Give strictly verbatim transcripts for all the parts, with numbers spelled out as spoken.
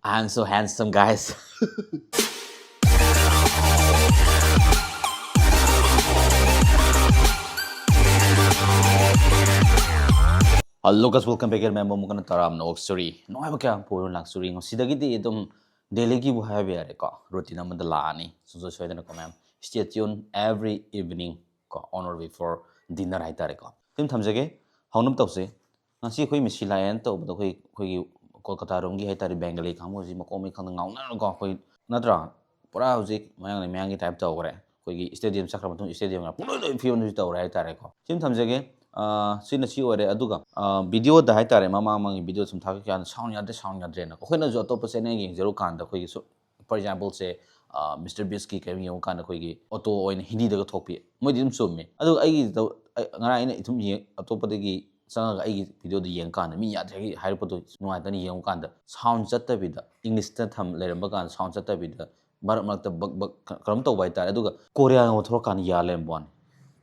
I'm so handsome, guys. Hello guys, welcome back again, ꯃꯌꯥꯝ ꯑꯃꯨꯛ ꯍꯟꯅ ꯇꯔꯥꯝꯅ ꯑꯣꯛꯆꯔꯤ꯫ ꯅꯨꯡꯉꯥꯏꯕ ꯀꯌꯥ ꯑꯃ ꯄꯨꯔ ꯂꯥꯛꯆꯔꯤ꯫ ꯉꯁꯤꯗꯒꯤꯗꯤ ꯑꯗꯨꯝ daily ꯒꯤꯕꯨ ꯍꯥꯏꯕ ꯌꯥꯔꯦꯀꯣ, routine ꯑꯃꯗ ꯂꯥꯛꯑꯅꯤ ꯁꯨꯡꯁꯣꯏ ꯁꯣꯏꯗꯅꯀꯣ ꯃꯌꯥꯝ꯫ Stay tuned every evening ꯀꯣ, on or before dinner ꯍꯥꯏꯇꯥꯔꯦꯀꯣ꯫ ꯑꯗꯨꯝ ꯊꯝꯖꯒꯦ, ꯍꯧꯅꯕ ꯇꯧꯁꯤ꯫ ꯉꯁꯤ ꯑꯩꯈꯣꯏ ꯃꯤꯁꯤ ꯂꯥꯛꯑꯦꯅ ꯇꯧꯕꯗ ꯑꯩꯈꯣꯏ, ꯑꯩꯈꯣꯏꯒꯤ ꯀꯣꯜꯀꯇꯥ ꯔꯣꯝꯒꯤ ꯍꯥꯏꯇꯥꯔꯦ, ꯕꯦꯡꯒꯂꯤ ꯀꯥꯡꯕꯨꯁꯤ ꯃꯀꯣꯛ ꯃꯤ ꯈꯪꯗ ꯉꯥꯎꯅꯔꯒꯀꯣ, ꯑꯩꯈꯣꯏ ꯅꯠꯇ꯭ꯔꯥ, ꯄꯨꯔꯥ ꯍꯧꯖꯤꯛ ꯃꯌꯥꯡꯅ ꯃꯌꯥꯡꯒꯤ type ꯇꯧꯈ꯭ꯔꯦ꯫ ꯑꯩꯈꯣꯏꯒꯤ stadium ꯆꯠꯈ꯭ꯔ ꯃꯇꯨꯡ stadium ꯄꯨꯡꯂꯣꯏ ꯂꯣꯏ ꯐꯤꯕꯝꯗꯨꯁꯨ ꯇꯧꯔꯦ ꯍꯥꯏꯇꯥꯔꯦꯀꯣ꯫ ꯁꯤꯃ ꯊꯝꯖꯒꯦ꯫ ꯑꯥ, ꯁꯤꯅ ꯁꯤ ꯑꯣꯏꯔꯦ꯫ ꯑꯗꯨꯒ, ꯑꯥ, video ꯗ ꯍꯥꯏꯇꯥꯔꯦ, ꯃꯃꯥꯡ ꯃꯃꯥꯡꯒꯤ video ꯁꯨꯝ ꯊꯥꯒꯠꯈꯤꯀꯥꯟꯗ sound ꯌꯥꯗ꯭ꯔꯦ, sound ꯌꯥꯗ꯭ꯔꯦꯅ ꯑꯩꯈꯣꯏꯅꯁꯨ ꯑꯇꯣꯞꯄ channel ꯌꯦꯡꯖꯔꯨꯀꯥꯟꯗ ꯑꯩꯈꯣꯏꯒꯤ ꯁꯨ-, for example say, ah, Mister Beast ꯀꯤ ꯀꯩꯅꯣ ꯌꯦꯡꯉꯨꯀꯥꯟꯗ ꯑꯩꯈꯣꯏꯒꯤ auto ꯑꯣꯏꯅ ꯍꯤꯟꯗꯤꯗꯒ ꯊꯣꯛꯄꯤ, ꯃꯣꯏꯗꯤ ꯑꯗꯨꯝ ꯆꯨꯝꯃꯤ꯫ ꯑꯗꯨꯒ ꯑꯩꯒꯤ ꯇꯧ-, ꯑꯩ, ꯉꯔꯥꯡ ꯑꯩꯅ ꯏꯊꯨꯝ ꯌꯦꯡ-, ꯑꯇꯣꯞꯄꯗꯒꯤ ꯆꯪꯉꯒ ꯑꯩꯒꯤ video ꯗꯣ ꯌꯦꯡꯀꯥꯟꯗ ꯃꯤ ꯌꯥꯗ꯭ꯔꯦ ꯍꯥꯏꯔꯛꯄꯗꯣ ꯅꯨꯡꯉꯥꯏꯇꯅ ꯌꯦꯡꯉꯨꯀꯥꯟꯗ sound ꯆꯠꯇꯕꯤꯗ, English ꯇ ꯊꯝ-, ꯂꯩꯔꯝꯕ ꯀꯥꯟꯗ sound ꯆꯠꯇꯕꯤꯗ ꯃꯔꯛ ꯃꯔꯛꯇ ꯕꯛ ꯕꯛ ꯀ-, ꯀꯔꯝ ꯇꯧꯕ ꯍꯥꯏꯇꯥꯔꯦ꯫ ꯑꯗꯨꯒ Korea ꯒꯨꯝꯕ ꯊꯣꯛꯂꯛꯀꯥꯟꯗ ꯌꯥ ꯂꯩꯔꯝꯕ ꯋꯥꯅꯤ꯫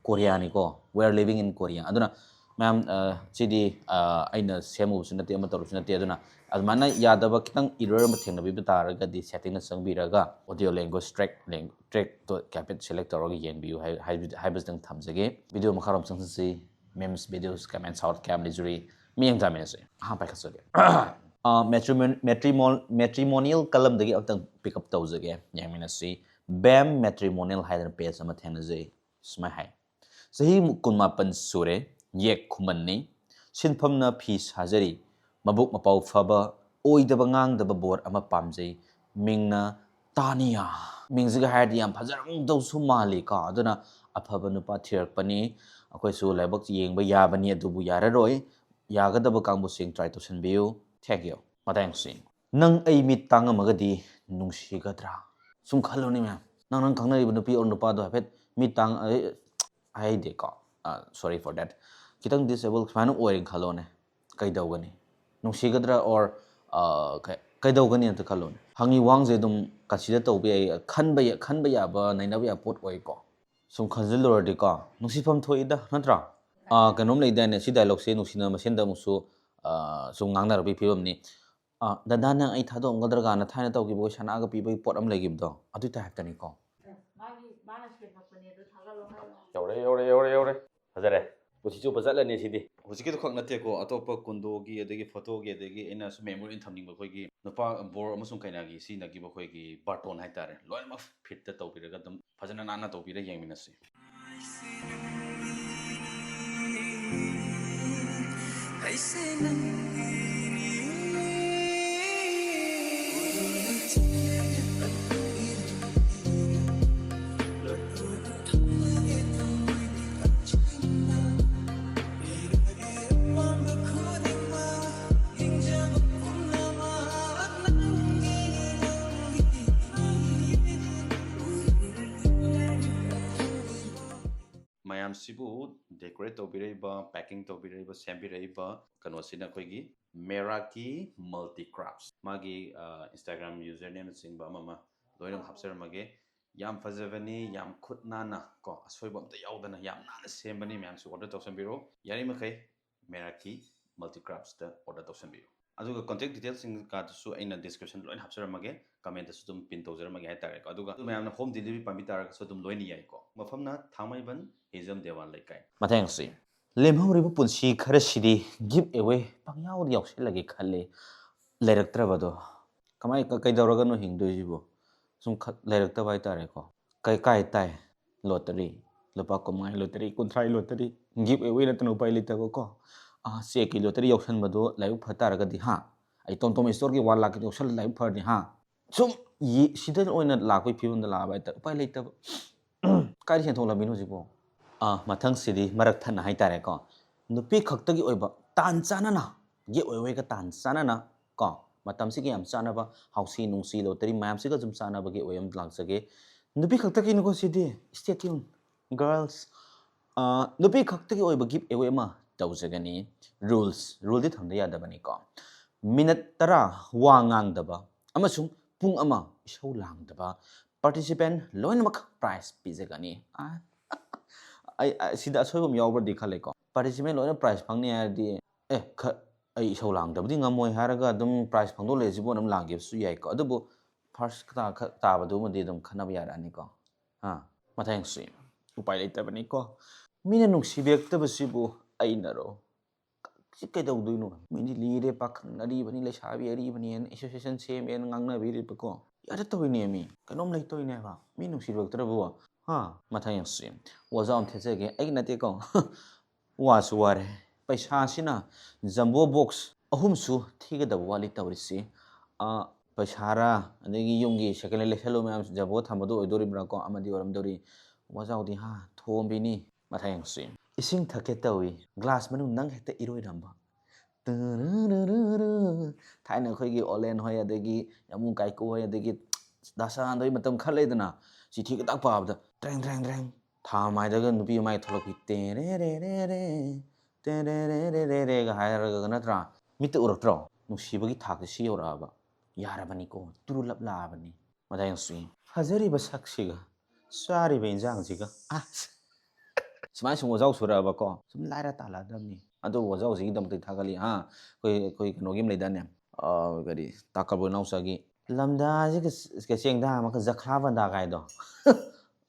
Korea ꯅꯤꯀꯣ, we are living in Korea꯫ ꯑꯗꯨꯅ ꯃꯌꯥꯝ, ꯑ, ꯁꯤꯗꯤ, ꯑ, ꯑꯩꯅ ꯁꯦꯝꯃꯨꯕꯁꯨ ꯅꯠꯇꯦ, ꯑꯃ ꯇꯧꯔꯨꯕꯁꯨ ꯅꯠꯇꯦ꯫ ꯑꯗꯨꯅ ꯑꯗꯨꯃꯥꯏꯅ ꯌꯥꯗꯕ ꯈꯤꯇꯪ error ꯑꯃ ꯊꯦꯡꯅꯕꯤꯕ ꯇꯥꯔꯒꯗꯤ setting ꯗ ꯆꯪꯕꯤꯔꯒ audio language track, lang-, track ꯇꯣ ꯍꯥꯏꯐꯦꯠ select ꯇꯧꯔꯒ ꯌꯦꯡꯕꯤꯌꯨ ꯍꯥꯏ-, ꯍꯥꯏꯕ-, ꯍꯥꯏꯕꯁꯤꯗꯪ ꯊꯝꯖꯒꯦ꯫ Video ꯃꯈꯥꯔꯣꯝ ꯆꯪꯁꯤ꯫ Memes, videos, comments, how it can ꯂꯩꯖꯔꯤ꯫ ꯃꯤ ꯌꯥꯝ ꯇꯥꯃꯤꯟꯅꯁꯦ꯫ ꯑꯍꯥꯟꯕ ꯄꯥꯏꯈꯠꯆꯒꯦ꯫ ꯑ, matrimon-, matrimon-, matrimonial column ꯗꯒꯤ ꯑꯝꯇꯪ pick up ꯇꯧꯖꯒꯦ, ꯌꯦꯡꯃꯤꯟꯅꯁꯤ꯫ ꯕꯦꯝ Matrimonial ꯍꯥꯏꯗꯅ page ꯑꯃ ꯊꯦꯡꯅꯖꯩ꯫ ꯁꯨꯃꯥꯏ ꯍꯥꯏ, "ꯆꯍꯤ ꯀꯨꯟꯃꯥꯄꯟ ꯁꯨꯔꯦ, ꯌꯦꯛ ꯈꯨꯃꯟꯅꯤ, ꯁꯤꯟꯐꯝꯅ ꯐꯤ ꯁꯥꯖꯔꯤ, ꯃꯕꯨꯛ ꯃꯄꯥꯎ ꯐꯕ, ꯑꯣꯏꯗꯕ ꯉꯥꯡꯗꯕ ꯕꯣꯔ ꯑꯃ ꯄꯥꯝꯖꯩ, ꯃꯤꯡꯅ ꯇꯥꯅꯤꯌꯥ꯫" ꯃꯤꯡꯁꯤꯒ ꯍꯥꯏꯔꯗꯤ ꯌꯥꯝ ꯐꯖꯔꯝꯗꯧꯁꯨ ꯃꯥꯜꯂꯤꯀꯣ꯫ ꯑꯗꯨꯅ ꯑꯐꯕ ꯅꯨꯄꯥ ꯊꯤꯔꯛꯄꯅꯤ꯫ ꯑꯩꯈꯣꯏꯁꯨ ꯂꯥꯏꯕꯛ ꯌꯦꯡꯕ ꯌꯥꯕꯅꯤ, ꯑꯗꯨꯕꯨ ꯌꯥꯔꯔꯣꯏ꯫ ꯌꯥꯒꯗꯕ ꯀꯥꯡꯕꯨꯁꯤꯡ try ꯇꯧꯁꯟꯕꯤꯌꯨ꯫ Thank you꯫ ꯃꯇꯥꯡꯁꯤ, "ꯅꯪ ꯑꯩ ꯃꯤꯠ ꯇꯥꯡꯉꯝꯃꯒꯗꯤ ꯅꯨꯡꯁꯤꯒꯗ꯭ꯔꯥ?" ꯁꯨꯝ ꯈꯜꯂꯨꯅꯦ ꯃꯌꯥꯝ, ꯅꯪ, ꯅꯪ ꯈꯪꯅꯔꯤꯕ ꯅꯨꯄꯤ or ꯅꯨꯄꯥꯗꯣ ꯍꯥꯏꯐꯦꯠ ꯃꯤꯠ ꯇꯥꯡ-, ꯑꯩ ꯍꯥꯏꯗꯦꯀꯣ, ꯑ, sorry for that, ꯈꯤꯇꯪ disable ꯁꯨꯃꯥꯏꯅ ꯑꯣꯏꯔꯦꯅ ꯈꯜꯂꯣꯅꯦ, ꯀꯩꯗꯧꯒꯅꯤ? ꯅꯨꯡꯁꯤꯒꯗ꯭ꯔꯥ or, ꯑ, ꯀꯩ-, ꯀꯩꯗꯧꯒꯅꯤ ꯑꯝꯇ ꯈꯜꯂꯣꯅꯦ꯫ ꯍꯪꯉꯤ ꯋꯥꯍꯪꯁꯦ ꯑꯗꯨꯝ consider ꯇꯧꯕ ꯌꯥꯏ, ꯈꯟꯕ ꯌꯥ-, ꯈꯟꯕ ꯌꯥꯕ, ꯅꯩꯅꯕ ꯌꯥꯕ ꯄꯣꯠ ꯑꯣꯏꯀꯣ꯫ ꯁꯨꯝ ꯈꯟꯖꯤꯜꯂꯨꯔꯗꯤꯀꯣ, ꯅꯨꯡꯁꯤꯐꯝ ꯊꯣꯛꯏꯗ, ꯅꯠꯇ꯭ꯔꯥ? ꯑ, ꯀꯩꯅꯣꯝ ꯂꯩꯗꯥꯏꯅꯦ, ꯁꯤ dialogue ꯁꯦ ꯅꯨꯡꯁꯤꯅꯕ ꯃꯁꯦꯟꯗ ꯑꯃꯨꯛꯁꯨ, ꯑ, ꯁꯨꯝ ꯉꯥꯡꯅꯔꯛꯄꯒꯤ ꯐꯤꯕꯝꯅꯤ꯫ ꯑꯥ, ꯗꯗꯥ, ꯅꯪ ꯑꯩ ꯊꯥꯗꯣꯛꯑꯝꯒꯗ꯭ꯔꯥ ꯀꯥꯏꯅ ꯊꯥꯏꯅ ꯇꯧꯈꯤꯕꯈꯣꯏ ꯁꯅꯥꯒ ꯄꯤꯕꯒꯤ ꯄꯣꯠ ꯑꯃ ꯂꯩꯈꯤꯕꯗꯣ, ꯑꯗꯨꯏ type ꯇꯅꯤꯀꯣ꯫ ꯃꯥꯒꯤ, ꯃꯥꯅ ꯁꯦꯝꯃꯛꯄꯅꯦ, ꯑꯗꯨ ꯊꯥꯒꯠꯂꯣ ꯍꯥꯏꯔꯣ꯫ ꯌꯧꯔꯦ, ꯌꯧꯔꯦ, ꯌꯧꯔꯦ, ꯌꯧꯔꯦ꯫ ꯐꯖꯔꯦ꯫ ꯄꯨꯟꯁꯤ ꯆꯨꯞꯄ ꯆꯠꯂꯅꯤ ꯁꯤꯗꯤ꯫ ꯍꯧꯖꯤꯛꯀꯤꯗꯨ ꯈꯛ ꯅꯠꯇꯦꯀꯣ, ꯑꯇꯣꯞꯄ ꯀꯨꯟꯗꯣꯒꯤ, ꯑꯗꯒꯤ ꯐꯣꯇꯣꯒꯤ, ꯑꯗꯒꯤ ꯑꯩꯅ ꯁꯨꯝ memory ꯑꯣꯏꯅ ꯊꯝꯅꯤꯡꯕ ꯑꯩꯈꯣꯏꯒꯤ ꯅꯨꯄꯥ ꯕꯣꯔ ꯑꯃꯁꯨꯡ ꯀꯩꯅꯥꯒꯤ ꯁꯤꯖꯤꯟꯅꯈꯤꯕ ꯑꯩꯈꯣꯏꯒꯤ ꯕꯥꯔꯇꯣꯟ ꯍꯥꯏꯇꯥꯔꯦ, ꯂꯣꯏꯅꯃꯛ ꯐꯤꯠꯇ ꯇꯧꯕꯤꯔꯒ ꯑꯗꯨꯝ ꯐꯖꯅ ꯅꯥꯟꯅ ꯇꯧꯕꯤꯔ ꯌꯦꯡꯃꯤꯟꯅꯁꯤ꯫ ꯃꯌꯥꯝꯁꯤꯕꯨ decorate ꯇꯧꯕꯤꯔꯛꯏꯕ, packing ꯇꯧꯕꯤꯔꯛꯏꯕ, ꯁꯦꯝꯕꯤꯔꯛꯏꯕ ꯀꯩꯅꯣꯁꯤꯅ ꯑꯩꯈꯣꯏꯒꯤ Meraki Multi Crafts꯫ ꯃꯥꯒꯤ, ꯑ, Instagram username ꯅꯆꯤꯡꯕ ꯑꯃ ꯑꯃ ꯂꯣꯏꯅꯃꯛ ꯍꯥꯞꯆꯔꯝꯃꯒꯦ꯫ ꯌꯥꯝ ꯐꯖꯕꯅꯤ, ꯌꯥꯝ ꯈꯨꯠ ꯅꯥꯟꯅ ꯀꯣ, ꯑꯁꯣꯏꯕ ꯑꯝꯇ ꯌꯥꯎꯗꯅ ꯌꯥꯝ ꯅꯥꯟꯅ ꯁꯦꯝꯕꯅꯤ꯫ ꯃꯌꯥꯝꯁꯨ order ꯇꯧꯁꯟꯕꯤꯔꯣ, ꯌꯥꯔꯤꯃꯈꯩ Meraki Multi Craftsꯇ order ꯇꯧꯁꯟꯕꯤꯌꯨ꯫ ꯑꯗꯨꯒ contact detailsꯁꯤꯡ ꯀꯥꯗꯨꯁꯨ ꯑꯩꯅ description ꯂꯣꯏꯅ ꯍꯥꯞꯆꯔꯝꯃꯒꯦ, commentꯇꯁꯨ ꯑꯗꯨꯝ pin ꯇꯧꯖꯔꯝꯃꯒꯦ ꯍꯥꯏꯇꯥꯔꯦꯀꯣ꯫ ꯑꯗꯨꯒ ꯃꯌꯥꯝꯅ home delivery ꯄꯥꯝꯕꯤ ꯇꯥꯔꯒꯁꯨ ꯑꯗꯨꯝ ꯂꯣꯏꯅ ꯌꯥꯏꯀꯣ꯫ ꯃꯐꯝꯅ ꯊꯥꯡꯃꯩꯕꯟ ꯍꯤꯖꯝ ꯗꯦꯋꯥꯟ ꯂꯩꯀꯥꯏ꯫ ꯃꯊꯪꯁꯤ, ꯂꯦꯝꯍꯧꯔꯤꯕ ꯄꯨꯟꯁꯤ ꯈꯔꯁꯤꯗꯤ give away ꯄꯪꯌꯥꯎꯗ ꯌꯥꯎꯁꯜꯂꯒꯦ ꯈꯜꯂꯤ, ꯂꯩꯔꯛꯇ꯭ꯔꯕꯗꯣ꯫ ꯀꯃꯥꯏ, ꯀ-, ꯀꯩꯗꯧꯔꯒꯅꯣ ꯍꯤꯡꯗꯣꯏꯁꯤꯕꯣ? ꯁꯨꯝ ꯈꯛ ꯂꯩꯔꯛꯇꯕ ꯍꯥꯏꯇꯥꯔꯦꯀꯣ꯫ ꯀꯩ ꯀꯥꯏ ꯇꯥꯏ? Lottery, ꯂꯨꯄꯥ ꯀꯨꯟꯃꯉꯥꯒꯤ lottery, ꯀꯨꯟꯊ꯭ꯔꯥꯒꯤ lottery, give away ꯅꯠꯇꯅ ꯎꯄꯥꯏ ꯂꯩꯇꯕꯀꯣ꯫ ꯑꯥ, chequeꯀꯤ lottery ꯌꯧꯁꯟꯕꯗꯣ ꯂꯥꯏꯕꯛ ꯐ ꯇꯥꯔꯒꯗꯤ, ꯍꯥ? ꯑꯩ ꯇꯣꯝ ꯇꯣꯝ storeꯒꯤ one lakhꯀꯤ ꯌꯧꯁꯜꯂ ꯂꯥꯏꯕꯛ ꯐꯔꯗꯤ, ꯍꯥ? ꯁꯨꯝ ꯌꯦ-, ꯁꯤꯗ ꯑꯣꯏꯅ ꯂꯥꯛꯄꯒꯤ ꯐꯤꯕꯝꯗ ꯂꯥꯛꯑꯕ ꯍꯥꯏꯇꯥꯔꯦ, ꯎꯄꯥꯏ ꯂꯩꯇꯕ꯫ ꯀꯥꯏꯗ ꯁꯦꯟꯊꯣꯛ ꯂꯝꯕꯤꯅꯣ ꯍꯧꯖꯤꯛꯄꯣ? ꯑꯥ, ꯃꯊꯪꯁꯤꯗꯤ ꯃꯔꯛ ꯊꯠꯅ ꯍꯥꯏꯇꯥꯔꯦꯀꯣ, ꯅꯨꯄꯤ ꯈꯛꯇꯒꯤ ꯑꯣꯏꯕ ꯇꯥꯟ ꯆꯥꯅꯅ, give awayꯒ ꯇꯥꯟ ꯆꯥꯅꯅ ꯀꯣ, ꯃꯇꯝꯁꯤꯒ ꯌꯥꯝ ꯆꯥꯟꯅꯕ ꯍꯥꯎꯁꯤ ꯅꯨꯡꯁꯤ lottery ꯃꯌꯥꯝꯁꯤꯒ ꯑꯗꯨꯝ ꯆꯥꯟꯅꯕ give away ꯑꯃ ꯂꯥꯛꯆꯒꯦ꯫ ꯅꯨꯄꯤ ꯈꯛꯇꯒꯤꯅꯤꯀꯣ ꯁꯤꯗꯤ, stay tuned girls꯫ ꯑꯥ, ꯅꯨꯄꯤ ꯈꯛꯇꯒꯤ ꯑꯣꯏꯕ give away ꯑꯃ ꯇꯧꯖꯒꯅꯤ꯫ Rules, ruleꯗꯤ ꯊꯝꯗ ꯌꯥꯗꯕꯅꯤꯀꯣ꯫ Minute ꯇꯔꯥ ꯋꯥ ꯉꯥꯡꯗꯕ ꯑꯃꯁꯨꯡ ꯄꯨꯡ ꯑꯃ ꯏꯁꯧ ꯂꯥꯡꯗꯕ participant ꯂꯣꯏꯅꯃꯛ prize ꯄꯤꯖꯒꯅꯤ꯫ ꯑꯥ, ꯑꯩ, ꯑꯩ, ꯁꯤꯗ ꯑꯁꯣꯏꯕ ꯑꯃ ꯌꯥꯎꯕ꯭ꯔꯗꯤ ꯈꯜꯂꯦꯀꯣ꯫ Participant ꯂꯣꯏꯅ prize ꯐꯪꯅꯤ ꯍꯥꯏꯔꯗꯤ, ꯑꯦ, ꯈ-, ꯑꯩ ꯏꯁꯧ ꯂꯥꯡꯗꯕꯗꯤ ꯉꯝꯃꯣꯏ ꯍꯥꯏꯔꯒ ꯑꯗꯨꯝ prize ꯐꯪꯗꯣꯛ ꯂꯩꯔꯤꯁꯤꯕꯨ ꯑꯗꯨꯝ ꯂꯥꯡꯈꯤꯕꯁꯨ ꯌꯥꯏꯀꯣ꯫ ꯑꯗꯨꯕꯨ first ꯈꯛꯇ ꯈꯛ ꯇꯥꯕꯗꯨꯃꯗꯤ ꯑꯗꯨꯝ ꯈꯟꯅꯕ ꯌꯥꯔꯛꯑꯅꯤꯀꯣ꯫ ꯍꯥ? ꯃꯊꯪꯁꯤ ꯎꯄꯥꯏ ꯂꯩꯇꯕꯅꯤꯀꯣ꯫ ꯃꯤꯅ ꯅꯨꯡꯁꯤꯕꯤꯔꯛꯇꯕꯁꯤꯕꯨ ꯑꯩꯅꯔꯣ? ꯁꯤ ꯀꯩꯗꯧꯗꯣꯏꯅꯣ? ꯃꯤꯗꯤ ꯂꯤꯔꯦ, ꯄꯥꯈꯪ ꯑꯔꯤꯕꯅꯤ, ꯂꯩꯁꯥꯕꯤ ꯑꯔꯤꯕꯅꯤꯅ association ꯁꯦꯝꯃꯦꯅ ꯉꯥꯡꯅꯕꯤꯔꯤꯕꯀꯣ꯫ ꯌꯥꯗ ꯇꯧꯔꯤꯅꯦ ꯃꯤ꯫ ꯀꯩꯅꯣꯝ ꯂꯩꯇꯧꯔꯤꯅꯦꯕ꯫ ꯃꯤ ꯅꯨꯡꯁꯤꯔꯛꯇ꯭ꯔꯕꯣ? ꯍꯥ? ꯃꯊꯪ ꯌꯦꯡꯁꯤ꯫ ꯋꯥꯖꯥꯎ ꯑꯃ ꯊꯦꯠꯆꯒꯦ꯫ ꯑꯩꯒꯤ ꯅꯠꯇꯦꯀꯣ꯫ ꯋꯥꯁꯨ ꯋꯥꯔꯦ꯫ ꯄꯩꯁꯥꯁꯤꯅ jumbo box ꯑꯍꯨꯝꯁꯨ ꯊꯤꯒꯗꯕ ꯋꯥꯠꯂꯤ ꯇꯧꯔꯤꯁꯤ꯫ ꯑ, ꯄꯩꯁꯥꯔꯥ, ꯑꯗꯒꯤ ꯌꯨꯝꯒꯤ second hand ꯂꯩꯁꯜꯂꯨ ꯃꯌꯥꯝ jumbo ꯊꯝꯕꯗꯣ ꯑꯣꯏꯗꯣꯔꯤꯕ꯭ꯔꯥꯀꯣ? ꯑꯃꯗꯤ ꯑꯣꯏꯔꯝꯗꯣꯔꯤ꯫ ꯋꯥꯖꯥꯎꯗꯤ ꯍꯥ, ꯊꯣꯝꯕꯤꯅꯤ꯫ ꯃꯊꯪ ꯌꯦꯡꯁꯤ꯫ ꯏꯁꯤꯡ ꯊꯛꯀꯦ ꯇꯧꯏ꯫ Glass ꯃꯅꯨꯡ ꯅꯪ ꯍꯦꯛꯇ ꯏꯔꯣꯏꯔꯝꯕ꯫ ꯇꯨꯔꯨꯔꯨꯔꯨꯔꯨ꯫ ꯊꯥꯏꯅ ꯑꯩꯈꯣꯏꯒꯤ ꯑꯣꯂꯦꯟ ꯍꯣꯏ, ꯑꯗꯒꯤ ꯌꯥꯃꯨ ꯀꯥꯏꯀꯨ ꯍꯣꯏ, ꯑꯗꯒꯤ ꯗꯥꯁꯥꯟꯗ ꯍꯣꯏ ꯃꯇꯝ ꯈꯔ ꯂꯩꯗꯅ, ꯆꯤꯊꯤ ꯈꯤꯇꯪ ꯄꯥꯕꯗ ꯇ꯭ꯔꯦꯡ ꯇ꯭ꯔꯦꯡ ꯇ꯭ꯔꯦꯡ ꯊꯥ ꯃꯥꯏꯗꯒ ꯅꯨꯄꯤ ꯃꯥꯏ ꯊꯣꯛꯂꯛꯄꯤ, ꯇꯦꯔꯦꯔꯦꯔꯦꯔꯦ, ꯇꯦꯔꯦꯔꯦꯔꯦꯔꯦꯒ ꯍꯥꯏꯔꯒ ꯅꯠꯇ꯭ꯔꯥ? ꯃꯤꯠꯇ ꯎꯔꯛꯇ꯭ꯔꯣ? ꯅꯨꯡꯁꯤꯕꯒꯤ ꯊꯥꯛꯇ ꯁꯤ ꯌꯧꯔꯛꯑꯕ꯫ ꯌꯥꯔꯕꯅꯤꯀꯣ, ꯇꯨꯔꯨ ꯂꯞ ꯂꯥꯛꯑꯕꯅꯤ꯫ ꯃꯊꯪ ꯌꯦꯡꯁꯤ꯫ ꯐꯖꯔꯤꯕ ꯁꯛꯁꯤꯒ ꯆꯥꯔꯤꯕ ꯏꯟꯖꯥꯡꯁꯤꯒ, ꯑꯁ! ꯁꯨꯃꯥꯏꯅ ꯁꯨꯝ ꯋꯥꯖꯥꯎ ꯁꯨꯔꯛꯑꯕꯀꯣ, ꯁꯨꯝ ꯂꯥꯏꯔ ꯇꯥꯜꯂꯛꯑꯗꯕꯅꯤ꯫ ꯑꯗꯣ ꯋꯥꯖꯥꯎꯁꯤꯒꯤꯗꯃꯛꯇꯗꯤ ꯊꯥꯒꯠꯂꯤ꯫ ꯍꯥ? ꯑꯩꯈꯣꯏ, ꯑꯩꯈꯣꯏ ꯀꯩꯅꯣꯒꯤ ꯑꯃ ꯂꯩꯗꯥꯏꯅꯦ? ꯑ, ꯀꯔꯤ? ꯇꯥ ꯀꯥꯕꯣꯏ ꯏꯅꯥꯎꯆꯥꯒꯤ, "ꯂꯝꯗꯥꯁꯤꯒ ꯆꯦꯡꯗꯥ ꯑꯃꯒ ꯖꯈ꯭ꯔꯥ ꯕꯟꯗꯥ" ꯀꯥꯏꯗꯣ꯫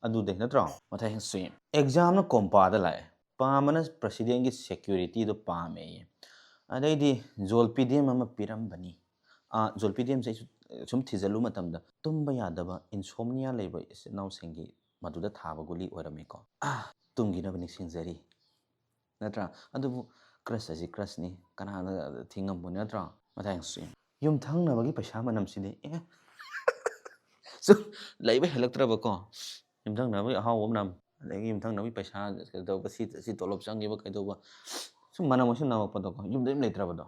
ꯑꯗꯨꯗꯩ ꯅꯠꯇ꯭ꯔꯣ? ꯃꯊꯪ ꯌꯦꯡꯁꯤ꯫ Examꯅ ꯀꯣꯝꯄꯥꯗ ꯂꯥꯛꯑꯦ꯫ ꯄꯥꯝꯕꯅ presidentꯒꯤ securityꯗꯣ ꯄꯥꯝꯃꯦꯌꯦ꯫ ꯑꯗꯩꯗꯤ ꯖꯣꯜꯄꯤꯗꯦꯝ ꯑꯃ ꯄꯤꯔꯝꯕꯅꯤ꯫ ꯑꯥ, ꯖꯣꯜꯄꯤꯗꯦꯝꯁꯦ ꯑꯩꯁꯨ ꯁꯨꯝ ꯊꯤꯖꯤꯜꯂꯨ ꯃꯇꯝꯗ ꯇꯨꯝꯕ ꯌꯥꯗꯕ insomnia ꯂꯩꯕ ꯏꯆꯤꯟ ꯏꯅꯥꯎꯁꯤꯡꯒꯤ ꯃꯗꯨꯗ ꯊꯥꯕ ꯒꯨꯂꯤ ꯑꯣꯏꯔꯝꯃꯦꯀꯣ꯫ ꯑꯥ, ꯇꯨꯝꯈꯤꯅꯕ ꯅꯤꯡꯁꯤꯡꯖꯔꯤ꯫ ꯅꯠꯇ꯭ꯔꯥ? ꯑꯗꯨꯕꯨ crush ꯑꯁꯤ crushꯅꯤ, ꯀꯅꯥꯅ ꯊꯤꯡꯉꯝꯕ ꯅꯠꯇ꯭ꯔꯣ? ꯃꯊꯪꯁꯤ ꯌꯨꯝꯊꯪꯅꯕꯒꯤ ꯄꯩꯁꯥ ꯃꯅꯝꯁꯤꯗꯤ, ꯑꯦ꯫ ꯁꯨꯝ ꯂꯩꯕ ꯍꯦꯜꯂꯛꯇ꯭ꯔꯕꯀꯣ꯫ ꯌꯨꯝꯊꯪꯅꯕꯒꯤ ꯑꯍꯥꯎꯕ ꯃꯅꯝ, ꯑꯗꯒꯤ ꯌꯨꯝꯊꯪꯅꯕꯒꯤ ꯄꯩꯁꯥ ꯀꯩꯗꯧꯕ, ꯁꯤ, ꯁꯤ ꯇꯣꯂꯣꯞ ꯆꯪꯈꯤꯕ ꯀꯩꯗꯧꯕ, ꯁꯨꯝ ꯃꯅꯝ ꯑꯃ ꯁꯨꯝ ꯅꯝꯃꯛꯄꯗꯣꯀꯣ, ꯌꯨꯝꯗ ꯑꯗꯨꯝ ꯂꯩꯇ꯭ꯔꯕꯗꯣ꯫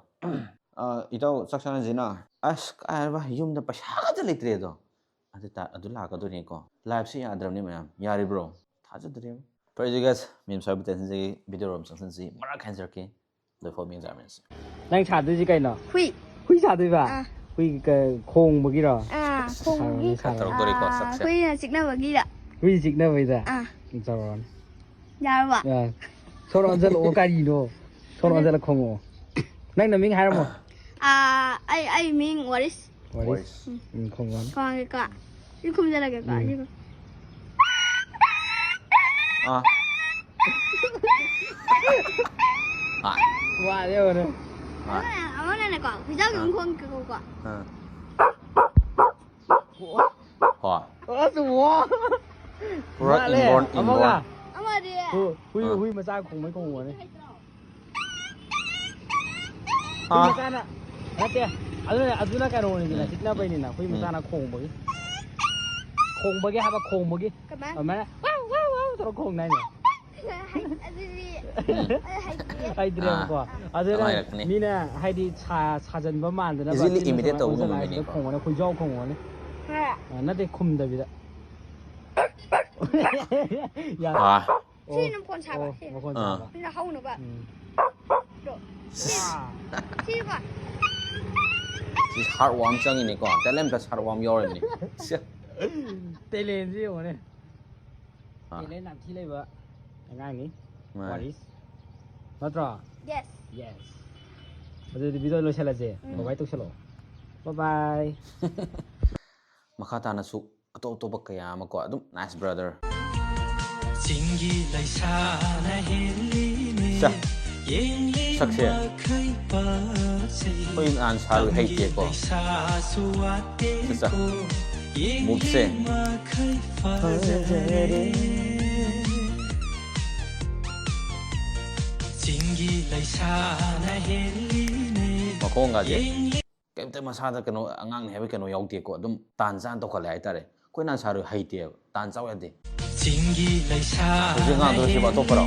ꯑ, "ꯏꯇꯥꯎ, ꯆꯥꯛ ꯆꯥꯅꯁꯤꯅ?" "ꯑꯁ, ꯀꯥꯏ ꯍꯥꯏꯕ, ꯌꯨꯝꯗ ꯄꯩꯁꯥꯒꯁꯦ ꯂꯩꯇ꯭ꯔꯦꯗꯣ꯫" ꯑꯗꯨ ꯇꯥ-, ꯑꯗꯨ ꯂꯥꯛꯀꯗꯣꯏꯅꯤꯀꯣ꯫ Lifeꯁꯦ ꯌꯥꯗ꯭ꯔꯕꯅꯤ ꯃꯌꯥꯝ꯫ ꯌꯥꯔꯤꯕ꯭ꯔꯣ? ꯊꯥꯖꯗ꯭ꯔꯦ꯫ ꯐꯔꯦ, guys, ꯃꯦꯝ ꯁꯥꯔ ꯕꯤꯇꯦꯟꯁꯟꯁꯤꯒꯤ video ꯔꯣꯝ ꯆꯪꯁꯤꯟꯁꯤ꯫ ꯃꯔꯛ ꯍꯦꯟꯖꯔꯛꯀꯦ꯫ ꯂꯣꯏꯐꯥꯎ ꯌꯦꯡꯖꯔꯝꯃꯁꯤ꯫ ꯅꯪ ꯁꯥꯗꯣꯏꯁꯤ ꯀꯩꯅꯣ? ꯍꯨꯏ꯫ ꯍꯨꯏ ꯁꯥꯗꯣꯏꯕ? ꯑꯥ꯫ ꯍꯨꯏ ꯀ-, ꯈꯣꯡꯕꯒꯤꯔꯣ? ꯑꯥ, ꯈꯣꯡꯕꯒꯤ꯫ ꯁꯥꯔꯣ, ꯁꯥꯔꯣ꯫ ꯇꯧꯔꯛꯇꯣꯔꯤꯀꯣ, ꯑꯥ, ꯁꯛꯁꯦ꯫ ꯍꯨꯏꯅ ꯆꯤꯛꯅꯕꯒꯤꯗ꯫ ꯍꯨꯏ ꯆꯤꯛꯅꯕꯩꯗ? ꯑꯥ꯫ ꯇꯧꯔꯛꯑꯣꯅꯦ꯫ ꯌꯥꯔꯕ? ꯑꯥ꯫ ꯁꯣꯔ ꯑꯣꯟꯁꯤꯜꯂꯛꯑꯣ, ꯀꯔꯤꯅꯣ? ꯁꯣꯔ ꯑꯣꯟꯁꯤꯜꯂ ꯈꯣꯡꯉꯛꯑꯣ꯫ ꯅꯪ ꯅꯃꯤꯡ ꯍꯥꯏꯔꯝꯃꯣ꯫ ꯑꯥ, ꯑꯩ ꯑꯩ ꯃꯤꯡ ꯋꯥꯔꯤꯁ꯫ ꯋꯥꯔꯤꯁ꯫ ꯎꯝ, ꯈꯣꯡꯉꯣ꯫ ꯈꯣꯡꯉꯒꯦꯀꯣ꯫ ꯁꯤ ꯈꯨꯝꯖꯔꯒꯦꯀꯣ꯫ ꯎꯝ꯫ ꯁꯤꯒ꯫ ꯑꯥ꯫ ꯑꯥ꯫ ꯋꯥꯔꯦ ꯌꯦꯡꯉꯨꯅꯦ꯫ ꯑꯥ꯫ ꯑꯃꯅ- ꯑꯃꯅꯅꯦꯀꯣ, ꯍꯨꯏꯖꯥꯎꯒꯤ ꯑꯥ꯫ ꯑꯃ ꯈꯣꯡꯒꯦꯀꯣꯀꯣ꯫ ꯑꯥ꯫ ꯍꯣꯏ꯫ ꯑꯁ, ꯋꯥ꯫ ꯄꯨꯔꯥ ꯃꯥꯜꯂꯦ꯫ inborn, ꯑꯃꯒ꯫ inborn꯫ ꯑꯃꯗꯤ ꯍꯨ- ꯍꯨꯏ ꯑꯥ꯫ ꯍꯨꯏ ꯃꯆꯥ ꯈꯣꯡꯕꯩ ꯈꯣꯡꯉꯣꯅꯦ꯫ ꯍꯨꯏ ꯑꯥ꯫ ꯃꯆꯥꯅ ꯅꯠꯇꯦ꯫ ꯑꯗꯨꯅ ꯑꯗꯨꯅ ꯀꯩꯅꯣꯅꯤꯗꯅ, ꯎꯝ꯫ ꯆꯤꯛꯅꯕꯩꯅꯤꯅ꯫ ꯍꯨꯏ ꯎꯝ꯫ ꯃꯆꯥꯅ ꯈꯣꯡꯕꯒꯤ꯫ ꯈꯣꯡꯕꯒꯤ ꯍꯥꯏꯕ, ꯈꯣꯡꯕꯒꯤ꯫ ꯀꯃꯥꯏ? ꯑꯗꯨꯃꯥꯏꯅ ꯋꯥꯎ ꯋꯥꯎ ꯋꯥꯎ ꯇꯧꯔ ꯈꯣꯡꯗꯥꯏꯅꯦ꯫ ꯍꯩ- ꯑꯗꯨꯗꯤ ꯑꯩ ꯍꯩꯇꯦ꯫ ꯍꯩꯇ꯭ꯔꯦꯕꯀꯣ꯫ ꯑꯥ꯫ ꯑꯗꯨꯅ ꯑꯗꯨꯃꯥꯏꯅ ꯍꯥꯏꯔꯛꯀꯅꯤ꯫ ꯃꯤꯅ ꯍꯥꯏꯗꯤ ꯁꯥ- ꯁꯥꯖꯟꯕ ꯃꯥꯟꯗꯅꯕ Easily ꯆꯤꯟ imitate ꯁꯨꯃꯥꯏꯅ ꯇꯧꯕ ꯎꯝꯖꯜꯂ ꯉꯝꯕ ꯍꯥꯏꯁꯤꯗ ꯃꯤꯅꯤꯀꯣ꯫ ꯈꯣꯡꯉꯣꯅꯦ, ꯈꯨꯏꯖꯥꯎ ꯈꯣꯡꯉꯣꯅꯦ꯫ ꯍꯣꯏ꯫ ꯑ, ꯅꯠꯇꯦ, ꯈꯨꯝꯗꯕꯤꯗ꯫ ꯌꯥ- ꯑꯥ꯫ ꯑꯣ, ꯁꯤꯅ ꯐꯣꯟ ꯁꯥꯕ, ꯑꯣ, ꯁꯤ꯫ ꯃꯈꯣꯟ ꯑꯥ꯫ ꯁꯥꯕ꯫ ꯁꯤꯅ ꯍꯧꯅꯕ꯫ ꯎꯝ꯫ ꯗꯣ꯫ ꯑꯥ꯫ ꯁꯤꯀꯣ꯫ ꯁꯤ heartwarm ꯆꯪꯉꯤꯅꯦꯀꯣ꯫ Talent plus heartwarm ꯌꯥꯎꯔꯤꯕꯅꯤ꯫ ꯁꯦ꯫ Talentꯁꯤ ꯌꯦꯡꯉꯣꯅꯦ꯫ ꯑꯥ꯫ Talent ꯌꯥꯝ ꯊꯤ ꯂꯩꯕ ꯑꯉꯥꯡꯅꯤ꯫ ꯃꯥꯅꯦ꯫ ꯋꯥꯔꯤꯁ꯫ ꯅꯠꯇ꯭ꯔꯣ? Yes꯫ Yes꯫ ꯑꯗꯨꯗꯤ video ꯂꯣꯏꯁꯤꯜꯂꯁꯦ꯫ ꯎꯝ꯫ Bye bye ꯇꯧꯁꯜꯂꯛꯑꯣ꯫ Bye bye꯫ ꯃꯈꯥ ꯇꯥꯅꯁꯨ ꯑꯇꯣꯞ ꯑꯇꯣꯞꯄ ꯀꯌꯥ ꯑꯃ ꯀꯣ, ꯑꯗꯨꯝ nice brother꯫ ꯆꯤꯡꯒꯤ ꯂꯩꯁꯥꯅ ꯍꯦꯜꯂꯤꯅꯦ꯫ ꯆꯥ꯫ ꯌꯦꯡꯂꯤ ꯁꯛꯁꯦ꯫ ꯃꯈꯩ ꯄꯥꯖꯩ꯫ ꯑꯩꯈꯣꯏ ꯅꯍꯥꯟ ꯁꯥꯔꯨ ꯍꯩꯇꯦꯀꯣ꯫ ꯂꯩꯁꯥꯁꯨ ꯆꯥ, ꯆꯥ꯫ ꯋꯥꯠꯇꯦꯀꯣ꯫ ꯌꯦꯡꯂꯤ Moveꯁꯦ꯫ ꯃꯈꯩ ꯐꯖꯔꯦ꯫ ꯆꯤꯡꯒꯤ ꯂꯩꯁꯥꯅ ꯍꯦꯜꯂꯤꯅꯦ꯫ ꯃꯈꯣꯡꯒꯁꯦ꯫ ꯌꯦꯡꯂꯤ ꯀꯩꯝꯇ ꯃꯁꯥꯗ ꯀꯩꯅꯣ ꯑꯉꯥꯡꯅꯤ ꯍꯥꯏꯕꯒꯤ ꯀꯩꯅꯣ ꯌꯥꯎꯗꯦꯀꯣ꯫ ꯑꯗꯨꯝ ꯇꯥꯟ ꯆꯥꯅ ꯇꯧꯈꯠꯂꯦ ꯍꯥꯏꯇꯥꯔꯦ꯫ ꯑꯩꯈꯣꯏ ꯅꯍꯥꯟ ꯁꯥꯔꯨ ꯍꯩꯇꯦꯕ꯫ ꯇꯥꯟ ꯆꯥꯎ ꯌꯥꯗꯦ꯫ ꯆꯤꯡꯒꯤ ꯂꯩꯁꯥ ꯍꯧꯖꯤꯛ ꯑꯉꯥꯡꯗꯣ ꯁꯤꯕꯨ ꯑꯇꯣꯞꯄꯔꯣ?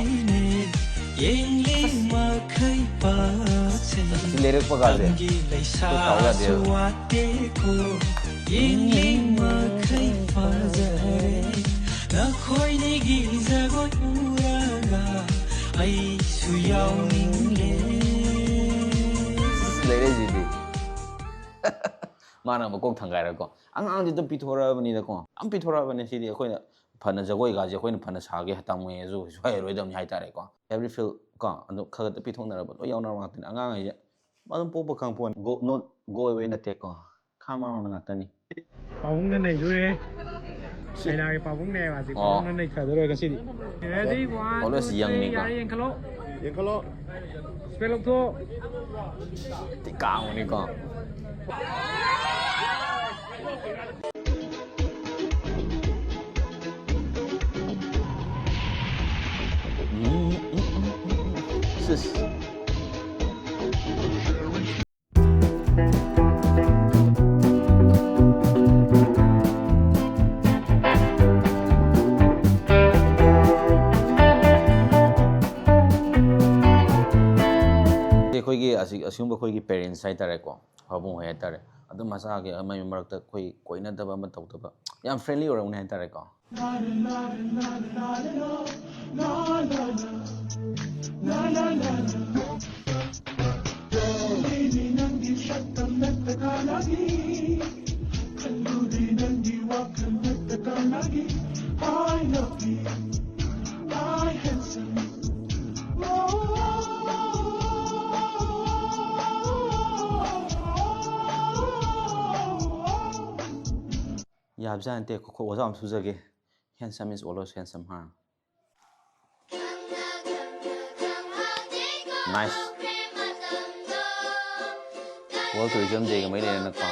ꯌꯦꯡꯂꯤ ꯃꯈꯩ ꯄꯥꯖꯩ꯫ ꯁꯤ ꯂꯩꯔꯛꯄꯒꯁꯦ꯫ ꯇꯝꯒꯤ ꯇꯥꯎ ꯌꯥꯗꯦꯕ꯫ ꯂꯩꯁꯥꯁꯨ ꯋꯥꯠꯇꯦꯀꯣ꯫ ꯌꯦꯡꯂꯤ ꯃꯈꯩ ꯐꯖꯔꯦ꯫ ꯅꯈꯣꯏꯅꯤꯒꯤ ꯖꯒꯣꯏ ꯎꯔꯒ ꯑꯩꯁꯨ ꯌꯥꯎꯅꯤꯡꯂꯦ꯫ ꯂꯩꯔꯛꯏꯁꯤꯗꯤ꯫ ꯃꯥꯅ ꯃꯀꯣꯛ ꯊꯪꯒꯥꯏꯔꯒꯀꯣ꯫ ꯑꯉꯥꯡꯗꯤ ꯑꯗꯨꯝ ꯄꯤꯊꯣꯔꯛꯑꯕꯅꯤꯗꯀꯣ꯫ ꯑꯗꯨꯝ ꯄꯤꯊꯣꯔꯛꯑꯕꯅꯤ ꯁꯤꯗꯤ꯫ ꯑꯩꯈꯣꯏꯅ ꯐꯅ ꯖꯒꯣꯏꯒꯥꯁꯦ ꯑꯩꯈꯣꯏꯅ ꯐꯅ ꯁꯥꯒꯦ ꯇꯝꯃꯨ ꯍꯥꯏꯁꯨ ꯀꯩꯁꯨ ꯍꯩꯔꯣꯏꯗꯕꯅꯤ ꯍꯥꯏꯇꯥꯔꯦꯀꯣ꯫ Every field ꯀꯣ ꯑꯗꯨ ꯈꯔ ꯈꯔ ꯄꯤꯊꯣꯛꯅꯔꯕ ꯂꯣꯏ ꯌꯥꯎꯅꯔꯕ ꯉꯥꯛꯇꯅꯤ꯫ ꯑꯉꯥꯡ ꯍꯥꯏꯁꯦ ꯑꯗꯨꯝ ꯄꯣꯛꯄ ꯈꯪꯄꯣꯟ꯫ Go, not go away ꯅꯠꯇꯦꯀꯣ, ꯈꯥꯡ ꯃꯥꯡꯕ ꯉꯥꯛꯇꯅꯤ꯫ ꯄꯥꯕꯨꯡꯅ ꯅꯩꯗꯣꯔꯦ꯫ ꯀꯩꯅꯥꯒꯤ ꯄꯥꯕꯨꯡꯅꯦꯕ ꯍꯧꯖꯤꯛ꯫ ꯑꯣ꯫ ꯄꯥꯕꯨꯡꯅ ꯅꯩꯊꯗꯣꯔꯦ ꯉꯁꯤꯗꯤ꯫ Ready, one, Always two, three, young ꯅꯤꯀꯣ꯫ ꯌꯥꯔꯦ, ꯌꯦꯡꯈꯠꯂꯣ꯫ ꯌꯦꯡꯈꯠꯂꯣ꯫ Spare ꯂꯧꯊꯣꯛꯑꯣ꯫ ꯊꯤ ꯀꯥꯡꯕꯅꯤꯀꯣ꯫ ꯎꯝ, ꯎꯝ, ꯎꯝ, ꯎꯝ, ꯎꯝ꯫ ꯁꯤꯁ꯫ ꯑꯩꯈꯣꯏꯒꯤ ꯑꯁꯤ-, ꯑꯁꯤꯒꯨꯝꯕ ꯑꯩꯈꯣꯏꯒꯤ parents ꯍꯥꯏꯇꯥꯔꯦꯀꯣ, ꯄꯥꯕꯨꯡ ꯍꯣꯏ ꯍꯥꯏꯇꯥꯔꯦ, ꯑꯗꯨꯝ ꯃꯆꯥꯒꯤ ꯑꯃꯒꯤ ꯃꯔꯛꯇ ꯑꯩꯈꯣꯏ ꯀꯣꯏꯅꯗꯕ ꯑꯃ ꯇꯧꯗꯕ, ꯌꯥꯝ friendly ꯑꯣꯏꯔꯝꯒꯅꯤ ꯍꯥꯏꯇꯥꯔꯦꯀꯣ꯫ ꯌꯥꯕꯖꯥꯠ ꯅꯠꯇꯦ, ꯈꯨ-, ꯈꯨ-, ꯑꯣꯖꯥ ꯑꯃ ꯁꯨꯖꯒꯦ꯫ Handsome is always handsome, ꯍꯥ? Nice. World Tourism Day ꯒ ꯃꯔꯤ ꯂꯩꯅꯅꯀꯣ꯫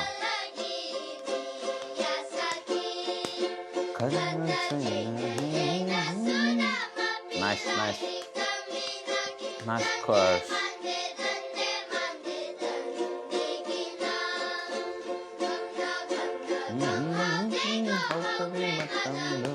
Nice, nice. Nice chorus. ꯍꯧꯈ꯭ꯔꯕꯤ ꯃꯇꯝꯗꯣ꯫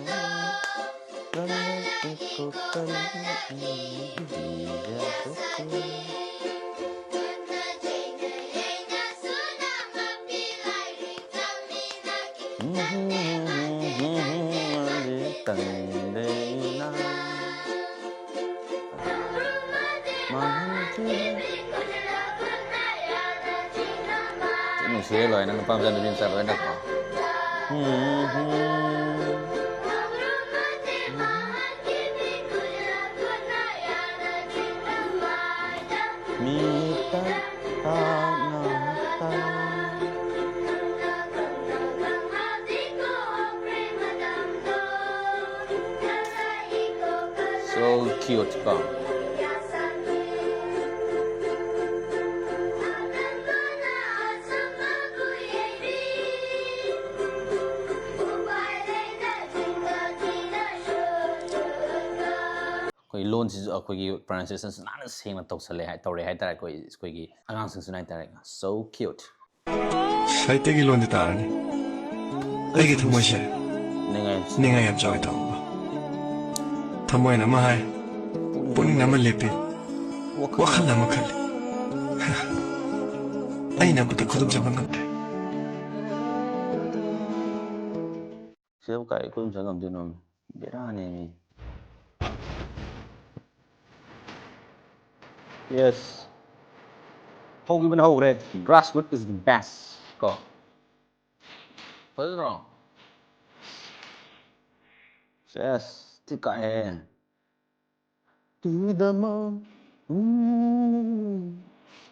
ꯅꯨꯡꯁꯤꯔꯦ ꯂꯣꯏꯅ, ꯅꯨꯄꯥ ꯃꯆꯥ ꯅꯨꯄꯤ ꯃꯆꯥ ꯂꯣꯏꯅꯀꯣ꯫ ꯃꯤꯠꯇ Cute ꯀꯣ꯫ ꯑꯩꯈꯣꯏ ꯂꯣꯟꯁꯤꯁꯨ ꯑꯩꯈꯣꯏꯒꯤ pronunciationꯁꯨ ꯅꯥꯟꯅ ꯁꯦꯡꯅ ꯇꯧꯁꯜꯂꯦ ꯍꯥꯏ ꯇꯧꯔꯦ ꯍꯥꯏꯇꯥꯔꯦ ꯑꯩꯈꯣꯏ ꯑꯩꯈꯣꯏꯒꯤ ꯑꯉꯥꯡꯁꯤꯡꯁꯤꯅ ꯍꯥꯏꯇꯥꯔꯦ꯫ So cute꯫ ꯁꯥꯍꯤꯇ꯭ꯌꯒꯤ ꯂꯣꯟꯗꯤ ꯇꯥꯔꯅꯤ꯫ ꯑꯩꯒꯤ ꯊꯃꯣꯏꯁꯦ ꯅꯤꯡꯉꯥꯏ ꯅꯤꯡꯉꯥꯏ ꯌꯥꯝ ꯆꯥꯎꯏ ꯇꯥꯃꯣ꯫ ꯊꯃꯣꯏꯅ ꯑꯃ ꯍꯥꯏ, ꯄꯨꯛꯅꯤꯡꯅ ꯑꯃ ꯂꯦꯞꯄꯤ, ꯋꯥꯈꯜꯅ ꯑꯃ ꯈꯜꯂꯤ꯫ ꯑꯩꯅ ꯑꯃꯠꯇ ꯈꯨꯗꯨꯝ ꯆꯟꯕ ꯉꯝꯗꯦ꯫ ꯁꯤꯗꯕꯨ ꯀꯥꯏ ꯈꯨꯗꯨꯝ ꯆꯟ ꯉꯝꯗꯣꯏꯅꯣ? ꯕꯦꯔꯥꯅꯦꯃꯤ꯫ Yes꯫ ꯍꯧꯈꯤꯕꯅ ꯍꯧꯈ꯭ꯔꯦ꯫ Grasswood is the best ꯀꯣ꯫ ꯐꯖꯗ꯭ꯔꯣ? Yes꯫ ꯊꯤ ꯀꯥꯏꯍꯦ꯫ ꯇꯨꯗꯃꯛ꯫ ꯎꯝ꯫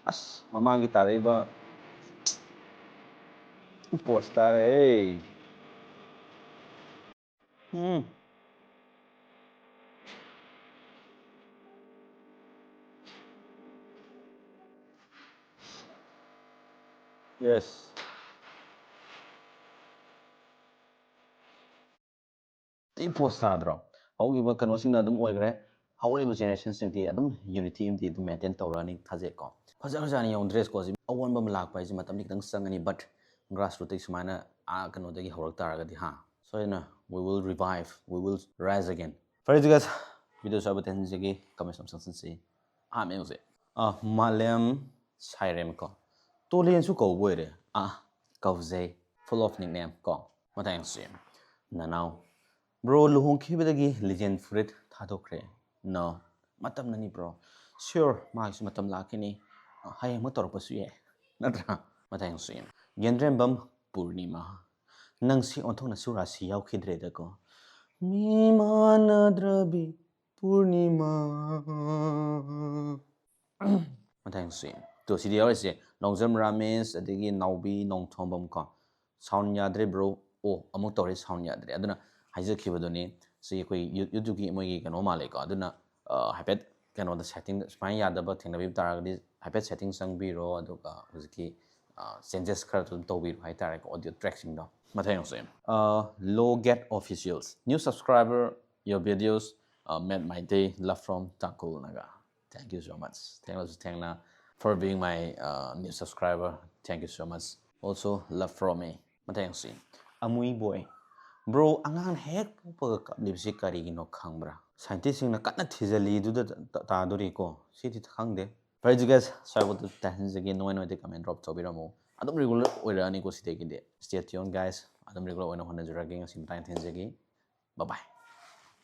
ꯑꯁ, ꯃꯃꯥꯡꯒꯤ ꯇꯥꯔꯛꯏꯕ ꯄꯣꯁ ꯇꯥꯔꯦ꯫ ꯎꯝ꯫ Yes꯫ ꯊꯤ ꯄꯣꯁ ꯇꯥꯗ꯭ꯔꯣ? ꯍꯧꯈꯤꯕ ꯀꯩꯅꯣꯁꯤꯡꯅ ꯑꯗꯨꯝ ꯑꯣꯏꯈ꯭ꯔꯦ꯫ ꯍꯧꯔꯛꯏꯕ generationꯁꯤꯡꯗꯤ ꯑꯗꯨꯝ unity ꯑꯃꯗꯤ ꯑꯗꯨꯝ maintain ꯇꯧꯔꯛꯑꯅꯤ ꯊꯥꯖꯩꯀꯣ꯫ ꯐꯖꯈ꯭ꯔꯖꯥꯠꯅꯤ ꯌꯦꯡꯉꯨ, dress codeꯁꯤ ꯑꯑꯣꯟꯕ ꯑꯃ ꯂꯥꯛꯄ ꯍꯥꯏꯁꯦ ꯃꯇꯝꯗꯤ ꯈꯤꯇꯪ ꯆꯪꯒꯅꯤ, but grassrootꯇꯒꯤ ꯁꯨꯃꯥꯏꯅ ꯑꯥ ꯀꯩꯅꯣꯗꯒꯤ ꯍꯧꯔꯛ ꯇꯥꯔꯒꯗꯤ ꯍꯥ, ꯁꯣꯏꯗꯅ we will revive, we will rise again꯫ ꯐꯔꯦ ꯑꯗꯨꯒ video ꯁ꯭ꯋꯥꯏꯕ ꯇꯦꯟꯖꯒꯦ, comment ꯑꯃ ꯆꯪꯁꯤꯟꯁꯤ꯫ ꯑꯍꯥꯟꯕ ꯌꯦꯡꯉꯨꯁꯦ꯫ ꯑ, ꯃꯥꯂꯦꯝ ꯁꯥꯏꯔꯦꯝ ꯀꯣ꯫ ꯇꯣꯂꯦꯟꯁꯨ ꯀꯧꯕ ꯑꯣꯏꯔꯦ꯫ ꯑ, ꯀꯧꯖꯩ꯫ Full of nickname ꯀꯣ꯫ ꯃꯊꯪ ꯌꯦꯡꯁꯤ꯫ ꯅꯅꯥꯎ꯫ Bro, ꯂꯨꯍꯣꯡꯈꯤꯕꯗꯒꯤ legend ꯐꯨꯔꯤꯠ ꯊꯥꯗꯣꯛꯈ꯭ꯔꯦ꯫ No꯫ ꯃꯇꯝꯅꯅꯤ bro꯫ Sure, ꯃꯥꯒꯤꯁꯨ ꯃꯇꯝ ꯂꯥꯛꯈꯤꯅꯤ꯫ ꯍꯌꯦꯡꯃꯛ ꯇꯧꯔꯛꯄꯁꯨ ꯌꯥꯏ꯫ ꯅꯠꯇ꯭ꯔꯥ? ꯃꯊꯪ ꯌꯦꯡꯁꯤ꯫ ꯌꯦꯟꯗ꯭ꯔꯦꯝꯕꯝ ꯄꯨꯔꯅꯤꯃꯥ꯫ ꯅꯪꯁꯤ ꯑꯣꯟꯊꯣꯛꯅꯁꯨ ꯔꯥꯁꯤ ꯌꯥꯎꯈꯤꯗ꯭ꯔꯦꯗꯀꯣ꯫ ꯃꯤ ꯃꯥꯟꯅꯗ꯭ꯔꯕꯤ ꯄꯨꯔꯅꯤꯃꯥ꯫ ꯃꯊꯪꯁꯤ꯫ ꯇꯣ, ꯁꯤꯗ ꯌꯥꯎꯔꯤꯁꯦ ꯅꯥꯎꯖꯝ ꯔꯥꯃꯦꯁ, ꯑꯗꯒꯤ ꯅꯥꯎꯕꯤ ꯅꯣꯡꯊꯣꯝꯕꯝ ꯀꯣ꯫ Sound ꯌꯥꯗ꯭ꯔꯦ bro꯫ ꯑꯣ, ꯑꯃꯨꯛ ꯇꯧꯔꯦ, sound ꯌꯥꯗ꯭ꯔꯦ꯫ ꯑꯗꯨꯅ ꯍꯥꯏꯖꯈꯤꯕꯗꯨꯅꯤ, ꯁꯤ ꯑꯩꯈꯣꯏ ꯌꯨ- YouTubeꯀꯤ ꯃꯣꯏꯒꯤ ꯀꯩꯅꯣ ꯃꯥꯜꯂꯦꯀꯣ꯫ ꯑꯗꯨꯅ ꯑ, ꯍꯥꯏꯐꯦꯠ ꯀꯩꯅꯣꯗ ꯁꯦꯇꯤꯡ ꯁꯨꯃꯥꯏꯅ ꯌꯥꯗꯕ ꯊꯦꯡꯅꯕꯤꯕ ꯇꯥꯔꯒꯗꯤ ꯍꯥꯏꯐꯦꯠ ꯁꯦꯇꯤꯡ ꯆꯪꯕꯤꯔꯣ, ꯑꯗꯨꯒ ꯍꯧꯖꯤꯛꯀꯤ changes ꯈꯔ ꯑꯗꯨꯝ ꯇꯧꯕꯤꯔꯣ ꯍꯥꯏꯇꯥꯔꯦꯀꯣ, audio trackꯁꯤꯡꯗꯣ꯫ ꯃꯊꯪ ꯌꯦꯡꯁꯦ꯫ Low Get Officials, new subscriber, your videos made my day, love from Tangkhul Naga. Thank you so much. ꯊꯦꯡꯅꯁꯨ ꯊꯦꯡꯅ for being my new subscriber. Thank you so much. Also love from me. ꯃꯊꯪ ꯌꯦꯡꯁꯤ꯫ ꯑꯃꯨꯏ ꯕꯣꯏ, bro, ꯑꯉꯥꯡꯅ ꯍꯦꯛ ꯄꯣꯛꯄꯒ ꯀꯞꯂꯤꯕꯁꯤ ꯀꯔꯤꯒꯤꯅꯣ ꯈꯪꯕ꯭ꯔꯥ? ꯁꯥꯏꯟꯇꯤꯁꯇꯁꯤꯡꯅ ꯀꯟꯅ ꯊꯤꯖꯤꯜꯂꯤꯗꯨꯗ ꯇꯥꯗꯣꯔꯤꯀꯣ꯫ ꯁꯤꯗꯤ ꯈꯪꯗꯦ꯫ Very good guys, ꯁ꯭ꯋꯥꯏꯐꯥꯎꯗ ꯇꯥꯍꯟꯖꯒꯦ꯫ ꯅꯨꯡꯉꯥꯏ ꯅꯨꯡꯉꯥꯏꯇꯦ comment drop ꯇꯧꯕꯤꯔꯝꯃꯨ꯫ ꯑꯗꯨꯝ regular ꯑꯣꯏꯔꯛꯑꯅꯤꯀꯣ ꯁꯤꯗꯒꯤꯗꯤ꯫ Stay tuned guys. ꯑꯗꯨꯝ regular ꯑꯣꯏꯅ ꯍꯣꯠꯅꯖꯔꯒꯦ꯫ ꯉꯁꯤ ꯃꯇꯥꯡ ꯊꯦꯡꯖꯒꯦ꯫ Bye bye.